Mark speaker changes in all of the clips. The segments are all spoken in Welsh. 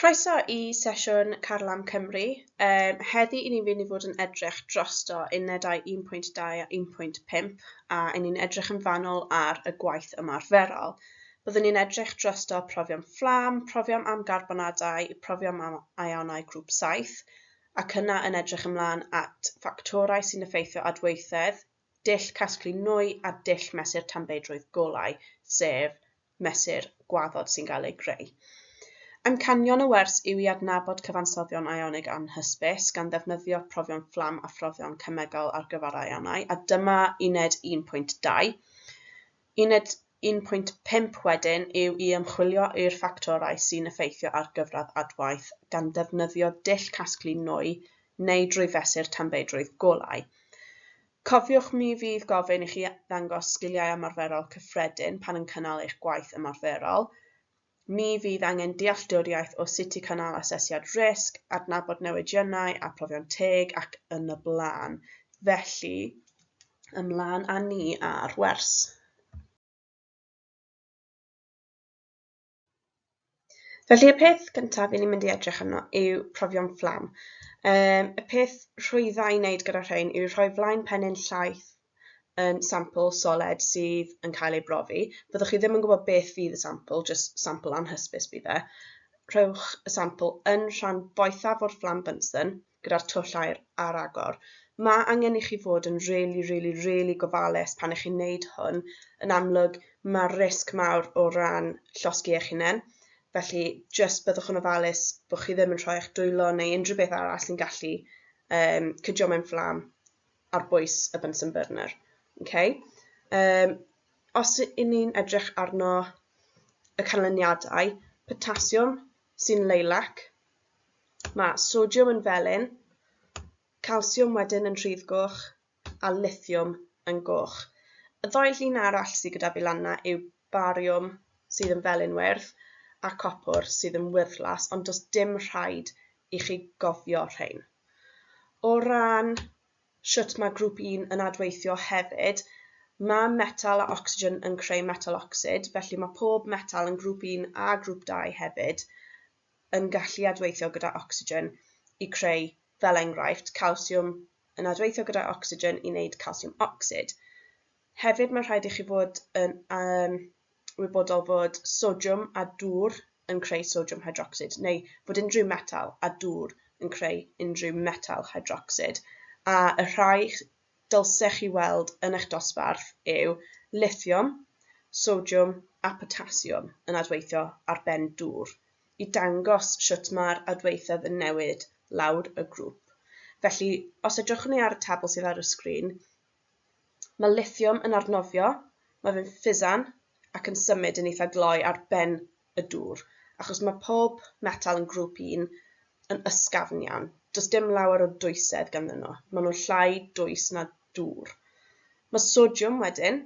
Speaker 1: Croeso i sesiwn Carlam Cymru. Heddi i ni'n fynd i fod yn edrych drosto unedau 1.2 a 1.5 a i ni'n edrych yn fanwl ar y gwaith ymarferol. Byddwn ni'n edrych drosto profion fflam, profion am garbonadau, profion am ionau grŵp 7, ac yna yn edrych ymlaen at ffactorau sy'n effeithio adweithedd, dull casglu nwy a dull mesur tanbeidrwydd golau, sef mesur gwaddod sy'n cael ei greu. Amcanion y wers yw i adnabod cyfansoddion ionig anhysbys gan ddefnyddio profion fflam a phrofion cemegol ar gyfer ionau, a dyma uned 1.2. Uned 1.5 wedyn yw i ymchwilio i'r ffactorau sy'n effeithio ar gyfradd adwaith gan ddefnyddio dull casglu nwy neu drwy fesur tanbeidrwydd golau. Cofiwch mi fydd gofyn i chi ddangos sgiliau ymarferol cyffredin pan yn cynnal eich gwaith ymarferol. Mi fydd angen dealltwriaeth o sut i cynnal asesiad risg, adnabod newidiannau a profion teg ac yn y blaen. Felly, ymlaen â ni ar wers. Felly y peth cyntaf i ni'n mynd i edrych arno yw profion fflam. Y peth rhwydda i wneud gyda rhain yw rhoi flaen pennyn llaeth yn sampl soled sydd yn cael ei brofi. Byddwch chi ddim yn gwybod beth fydd y sampl, jyst sampl anhysbys bydd e. Rhowch y sampl yn rhan boethaf o'r fflam Bunsen gyda'r twll aer ar agor. Mae angen i chi fod yn really, really, really gofalus pan ych chi'n wneud hwn. Yn amlwg, mae risg mawr o ran llosgi eich hunain. Felly, jyst byddwch yn ofalus bod chi ddim yn rhoi eich dwylo neu unrhyw beth arall sy'n gallu cydio mewn fflam ar bwys y Bunsen burner. Okay? Os y' ni'n edrych arno y canlyniadau, potasiwm sy'n leilac, mae sodiwm yn felyn, calsiwm wedyn yn rhydd goch a lithiwm yn goch. Y ddou llun arall sydd gyda fi lan 'na yw bariwm sydd yn felyn wyrdd a copwr sydd yn wyrddlas, ond does dim rhaid i chi gofio rhain. O ran shwt mae grŵp 1 yn adweithio hefyd, mae metal a ocsigen yn creu metal ocsid, felly mae pob metal yn grŵp 1 a grŵp 2 hefyd yn gallu adweithio gyda ocsigen i creu, fel enghraifft, calsiwm yn adweithio gyda ocsigen i wneud calsiwm ocsid. Hefyd mae rhaid i chi fod yn wybodol fod sodiwm a dŵr yn creu sodiwm hydrocsid, neu fod unrhyw metal a dŵr yn creu unrhyw metal hydrocsid. A y rhai dylsech chi weld yn eich dosbarth yw lithiwm, sodiwm a potasiwm yn adweithio ar ben dŵr i dangos shwt mae'r adweithedd yn newid lawr y grŵp. Felly, os edrychwn ni ar y tabl sydd ar y sgrin, mae lithiwm yn arnofio, mae fe'n ffysan ac yn symud yn eitha gloi ar ben y dŵr, achos mae pob metal yn grŵp 1 yn ysgafn iawn. Does dim lawer o dwysedd ganddyn nhw. Maen nhw'n llai dwys na dŵr. Mae sodiwm wedyn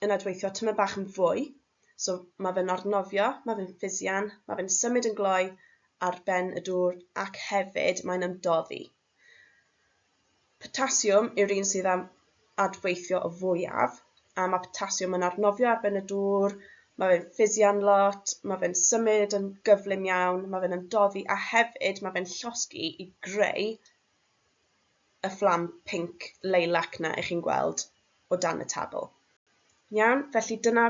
Speaker 1: yn adweithio tymed bach yn fwy, so mae fe'n arnofio, mae fe'n ffysian, mae fe'n symud yn gloi ar ben y dŵr ac hefyd mae'n ymdoddi. Potasiwm yw'r un sydd am adweithio y fwyaf, a mae potasiwm yn arnofio ar ben y dŵr, mae fe'n ffysian lot, mae fe'n symud yn gyflym iawn, mae fe'n ymdoddi a hefyd mae fe'n llosgi i greu y fflam pinc leilac 'na 'ych chi'n gweld o dan y tabl. Iawn, felly dyna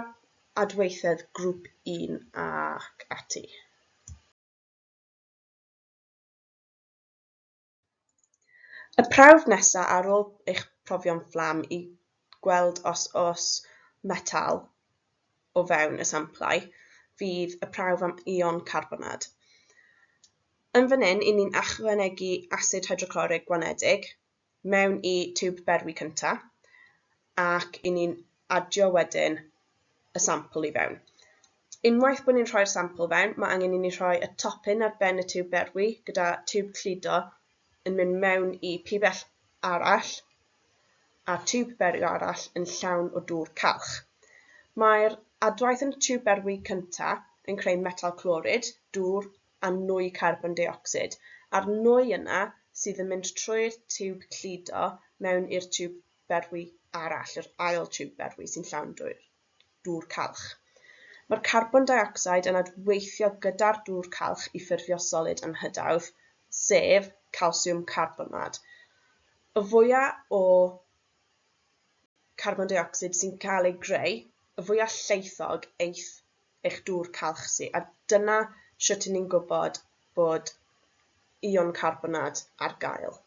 Speaker 1: adweithedd grŵp 1 ac ati. Y prawf nesaf ar ôl eich profion fflam i gweld os oes metal o fewn y samplau fydd y prawf am ion carbonad. Yn fan hyn, 'y ni'n ychwanegu asid hydroclorig gwanedig mewn i tiwb berwi cyntaf ac 'y ni'n adio wedyn y sampl i fewn. Unwaith bod ni'n rhoi'r sampl fewn, mae angen i ni rhoi y topyn ar ben y tiwb berwi gyda tiwb cludo yn mynd mewn i pibell arall a tiwb berwi arall yn llawn o dŵr calch. Mae'r adwaith yn y tiwb berwi cyntaf yn creu metal clorid, dŵr a nwy carbon deuocsid, a'r nwy yna sydd yn mynd trwy'r tiwb cludo mewn i'r tiwb berwi arall, yr ail tiwb berwi sy'n llawn dŵr calch. Mae'r carbon deuocsid yn adweithio gyda'r dŵr calch i ffurfio solid anhydawdd, sef calsiwm carbonad. Y fwyaf o carbon deuocsid sy'n cael ei greu, y fwyaf llaethog eith eich dŵr calch sy, a dyna sut 'y ni'n gwybod bod ion carbonad ar gael.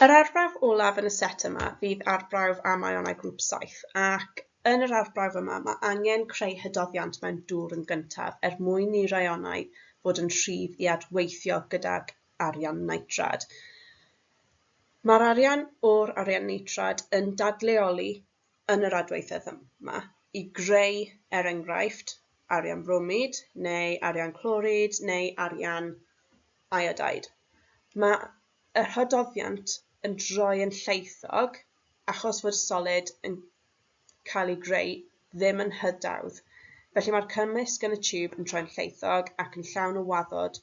Speaker 1: Yr arbrawf olaf yn y set yma fydd arbrawf am ionau grŵp 7, ac yn yr arbrawf yma mae angen creu hydoddiant mewn dŵr yn gyntaf er mwyn i'r ionau fod yn rhydd i adweithio gydag arian nitrad. Mae'r arian o'r arian nitrad yn dadleoli yn yr adweithedd yma i greu, er enghraifft, arian bromid neu arian clorid neu arian iodide. Mae yr hydoddiant yn droi yn llaethog achos fod y solid yn cael ei greu ddim yn hydawdd. Felly mae'r cymysg yn y tiwb yn troi'n llaethog ac yn llawn o waddod,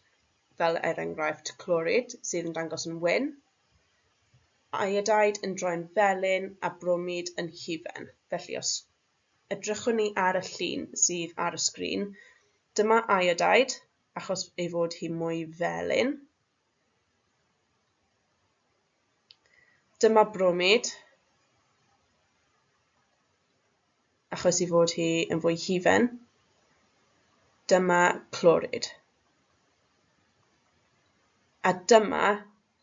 Speaker 1: fel er enghraifft clorid sydd yn dangos yn wyn, iodide yn droi'n felyn a bromid yn hufen. Felly os edrychwn ni ar y llun sydd ar y sgrin, dyma iodide achos ei fod hi mwy felyn. Dyma bromid, achos ei fod hi yn fwy hufen. Dyma clorid. A dyma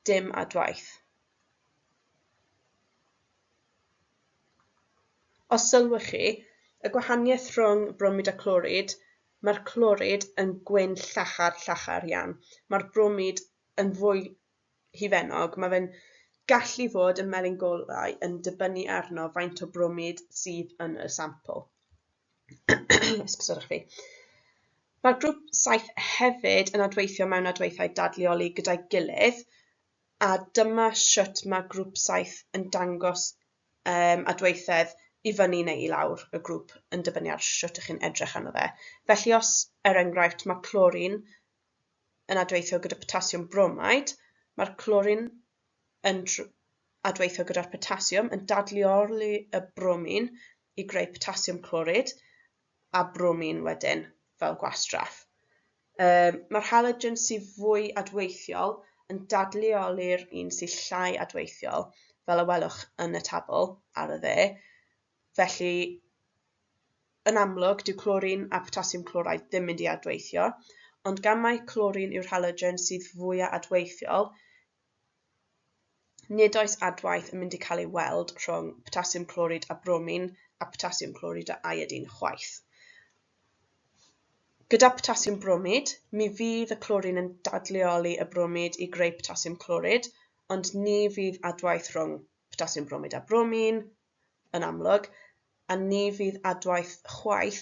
Speaker 1: dim adwaith. Os sylwch chi, y gwahaniaeth rhwng bromid a clorid, mae'r clorid yn gwyn llachar, llachar iawn. Mae'r bromid yn fwy hufennog, mae fe'n gallu fod yn melyn golau yn dibynnu arno faint o bromid sydd yn y sampl. Esgusodwch fi. Mae'r grŵp 7 hefyd yn adweithio mewn adweithiau dadleoli gyda'i gilydd, a dyma sut mae grŵp 7 yn dangos adweithedd i fyny neu i lawr y grŵp yn dibynnu ar sut ych chi'n edrych arno fe. Felly os, er enghraifft, mae clorin yn adweithio gyda potasiwm bromide, mae'r clorin yn adweithio gyda'r potasiwm yn dadleoli y bromin i greu potasiwm clorid a bromin wedyn fel gwastraff. Mae'r halogen sydd fwy adweithiol yn dadleoli'r un sydd llai adweithiol, fel y welwch yn y tabl ar y dde. Felly, yn amlwg, dyw clorin a potasiwm chloride ddim mynd i adweithio, ond gan mai clorin yw'r halogen sydd fwyaf adweithiol, nid oes adwaith yn mynd i cael ei weld rhwng potasiwm clorid a bromin a potasiwm clorid a iodine chwaith. Gyda potasiwm bromid, mi fydd y clorin yn dadleoli y bromid i greu potasiwm clorid, ond ni fydd adwaith rhwng potasiwm bromid a bromin, yn amlwg, a ni fydd adwaith chwaith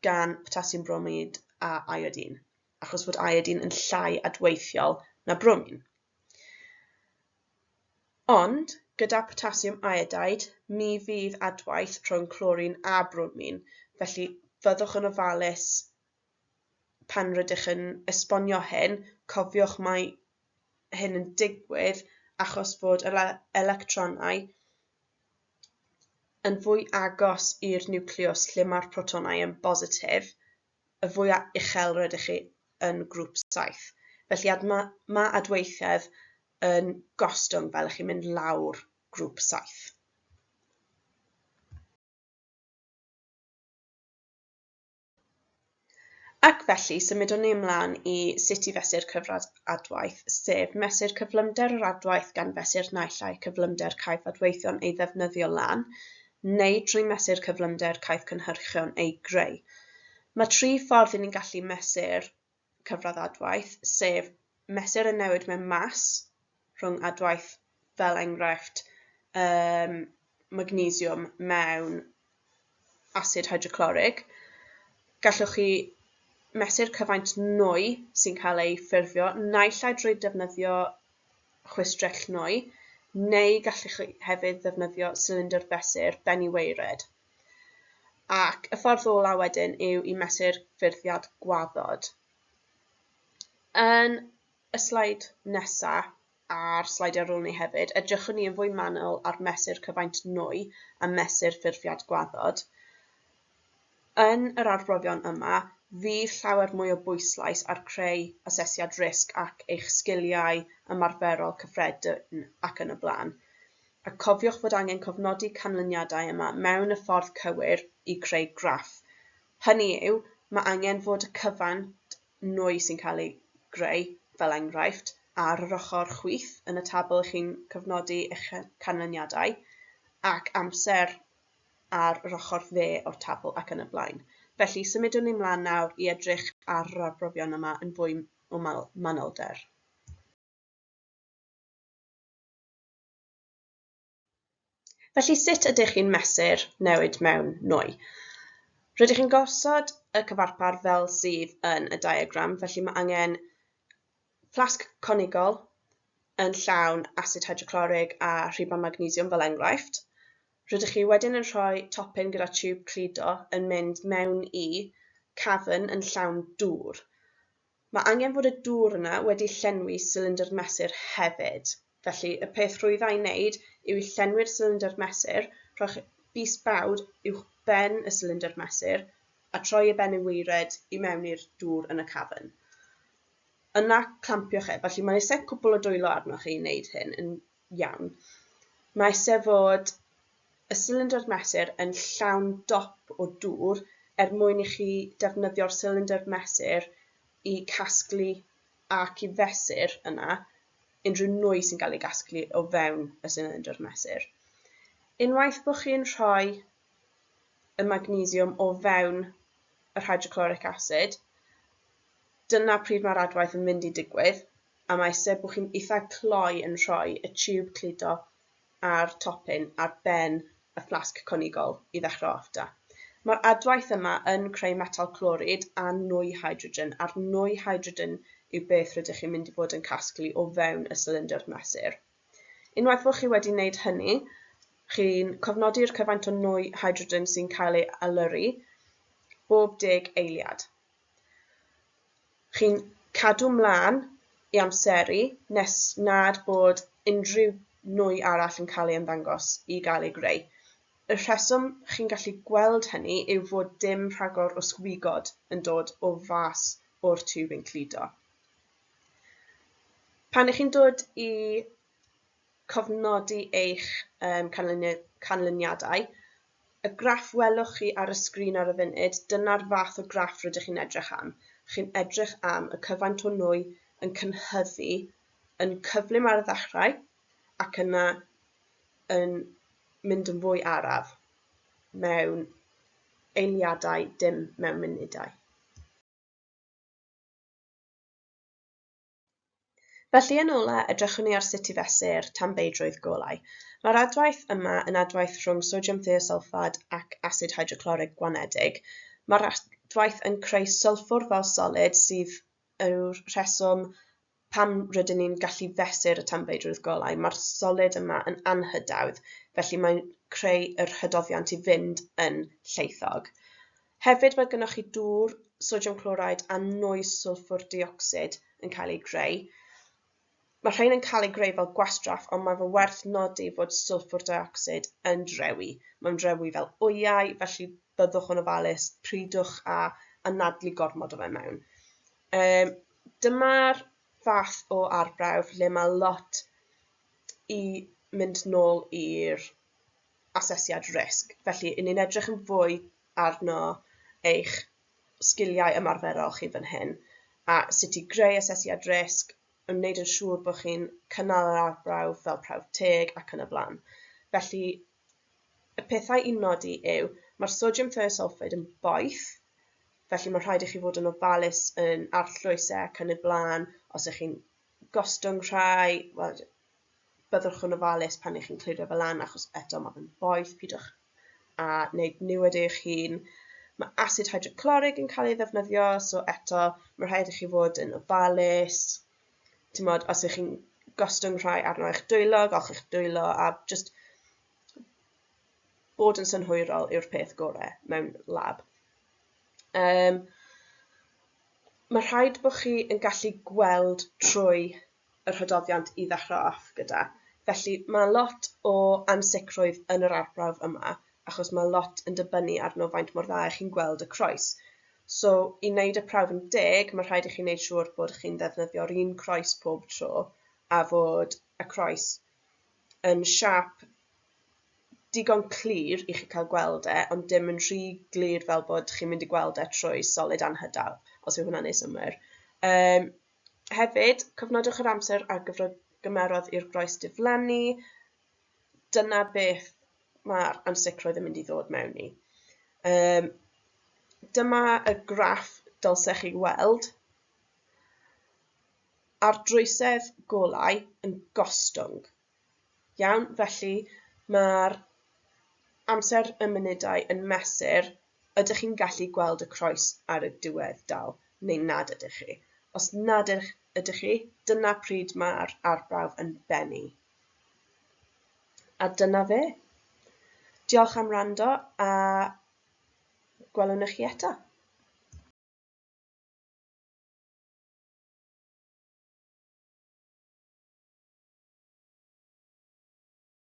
Speaker 1: gan potasiwm bromid a iodine, achos fod iodine yn llai adweithiol na bromin. Ond, gyda potasiwm iodide, mi fydd adwaith rhwng clorin a bromin, felly fyddwch yn ofalus pan rydych yn esbonio hyn, cofiwch mai hyn yn digwydd achos fod yr electronau yn fwy agos i'r niwclews lle mae'r protonau yn bositif, y fwyaf uchel rydych chi yn grŵp 7. Felly mae adweithedd yn gostwng fel ych chi'n mynd lawr grŵp 7. Ac felly, symudwn ni ymlaen i sut i fesur cyfradd adwaith, sef mesur cyflymder yr adwaith gan fesur naill ai cyflymder caiff adweithion ei ddefnyddio lan, neu trwy mesur cyflymder caiff cynhyrchion ei greu. Mae tri ffordd i ni'n gallu mesur cyfradd adwaith, sef mesur y newid mewn mas rhwng adwaith fel enghraifft magnesiwm mewn asid hydroclorig. Gallwch chi mesur cyfaint nwy sy'n cael ei ffurfio naill ai drwy defnyddio chwistrell nwy, neu gallwch chi hefyd ddefnyddio silindr fesur beniweired. Ac y ffordd ola wedyn yw i mesur ffurfiad gwaddod. Yn y sleid nesaf, a'r sleidiau ar ôl ni hefyd, edrychwn ni yn fwy manwl ar mesur cyfaint nwy a mesur ffurfiad gwaddod. Yn yr arbrofion yma, fydd llawer mwy o bwyslais ar creu asesiad risg ac eich sgiliau ymarferol cyffredin ac yn y blaen. A cofiwch fod angen cofnodi canlyniadau yma mewn y ffordd cywir i creu graff. Hynny yw, mae angen fod y cyfaint nwy sy'n cael ei greu, fel enghraifft, ar yr ochr chwith yn y tabl chi'n cofnodi eich canlyniadau, ac amser ar yr ochr dde o'r tabl ac yn y blaen. Felly, symudwn ni mlaen nawr i edrych ar yr arbrofion yma yn fwy o manylder. Felly, sut ydych chi'n mesur newid mewn nwy? Rydych chi'n gosod y cyfarpar fel sydd yn y diagram, felly mae angen fflasg conigol yn llawn asid hydroclorig a rhuban magnesiwm fel enghraifft. Rydych chi wedyn yn rhoi topyn gyda tiwb cludo yn mynd mewn i cafn yn llawn dŵr. Mae angen fod y dŵr yna wedi llenwi silindr mesur hefyd. Felly, y peth rhwydda i wneud yw i llenwi'r silindr mesur, rhowch bys bawd uwch ben y silindr mesur a troi y ben y waered i mewn i'r dŵr yn y cafn. Yna clampiwch e, felly mae eisiau cwpl o dwylo arnoch chi i wneud hyn yn iawn. Mae eisiau fod y silindr mesur yn llawn dop o dŵr er mwyn i chi defnyddio'r silindr mesur i casglu ac i fesur yna unrhyw nwy sy'n cael ei gasglu o fewn y silindr mesur. Unwaith bod chi'n rhoi y magnesiwm o fewn yr hydrochloric acid, dyna pryd mae'r adwaith yn mynd i digwydd, a mae eisiau bod chi'n eitha cloi yn rhoi y tiwb cludo a'r topyn ar ben y fflasg conigol i ddechrau off da. Mae'r adwaith yma yn creu metal clorid a nwy hydrogen, a'r nwy hydrogen yw beth rydych chi'n mynd i fod yn casglu o fewn y silindr mesur. Unwaith bod chi wedi wneud hynny, chi'n cofnodi'r cyfaint o nwy hydrogen sy'n cael ei allyrru bob 10 eiliad. Chi'n cadw mlaen i amseru nes nad bod unrhyw nwy arall yn cael ei ymddangos i gael ei greu. Y rheswm chi'n gallu gweld hynny yw fod dim rhagor o swigod yn dod o fas o'r tiwb yn cludo. Pan ych chi'n dod i cofnodi eich canlyniadau, y graff welwch chi ar y sgrin ar y funud, dyna'r fath o graff rydych chi'n edrych am. Chi'n edrych am y cyfaint o nwy yn cynhyddu yn cyflym ar y ddechrau ac yna yn mynd yn fwy araf mewn eiliadau, dim mewn munudau. Felly yn ola, edrychwn ni ar sut i fesur tanbeidrwydd golau. Mae'r adwaith yma yn adwaith rhwng sodiwm thiosulfad ac asid hydroclorig gwanedig. Mae'r adwaith yn creu sylffwr fel solid sydd yw'r rheswm pam rydyn ni'n gallu fesur y tanbeidrwydd golau. Mae'r solid yma yn anhydawdd, felly mae'n creu yr hydoddiant i fynd yn llaethog. Hefyd mae gennych chi dŵr, sodiwm chloride a nwy sylffwr dioxid yn cael ei greu. Mae rhain yn cael ei greu fel gwastraff, ond mae fe werth nodi fod sylffwr dioxid yn drewi. Mae'n drewi fel wyau, felly byddwch yn ofalus, pridwch a anadlu gormod o fe mewn. Dyma'r fath o arbrawf lle mae lot i mynd nôl i'r asesiad risg. Felly, 'y ni'n edrych yn fwy arno eich sgiliau ymarferol chi fan hyn, a sut i greu asesiad risg, yn wneud yn siŵr bod chi'n cynnal yr arbrawf fel prawf teg ac yn y blaen. Felly, y pethau i nodi yw, mae'r sodiwm thiosulfate yn boeth, felly mae rhaid i chi fod yn ofalus yn arllwys e ac yn y blaen. Os ych chi'n gostwng rhai, wel, byddwch yn ofalus pan ych chi'n clirio fe lan, achos eto mae fe'n boeth, pidwch a wneud niwed i'ch hun. Mae asid hydroclorig yn cael ei ddefnyddio, so eto mae rhaid i chi fod yn ofalus. Timod, os ych chi'n gostwng rhai arno eich dwylo, golch eich dwylo, a just bod yn synhwyrol yw'r peth gorau mewn lab. Mae rhaid bod chi yn gallu gweld trwy yr hydoddiant i ddechrau off gyda. Felly mae lot o ansicrwydd yn yr arbrawf yma, achos mae lot yn dibynnu arno faint mor dda chi'n gweld y croes. So, i wneud y prawf yn deg, mae rhaid i chi wneud siŵr bod chi'n ddefnyddio'r un croes pob tro a fod y croes yn siâp digon clir i chi cael gweld e, ond dim yn rhy glir fel bod chi'n mynd i gweld e trwy solid anhydal, os yw hwnna'n neud synnwyr. Hefyd, cofnodwch yr amser a gymerodd i'r groes diflannu. Dyna beth mae'r ansicrwydd yn mynd i ddod mewn i. Dyma y graff dylsech chi weld. Ar drwysedd golau yn gostwng. Iawn, felly mae'r amser y munudau yn mesur ydych chi'n gallu gweld y croes ar y diwedd dal neu nad ydych chi. Os nad ydych chi, dyna pryd mae'r arbrawf yn bennu. A dyna fe. Diolch am wrando a gwelwn chi eto.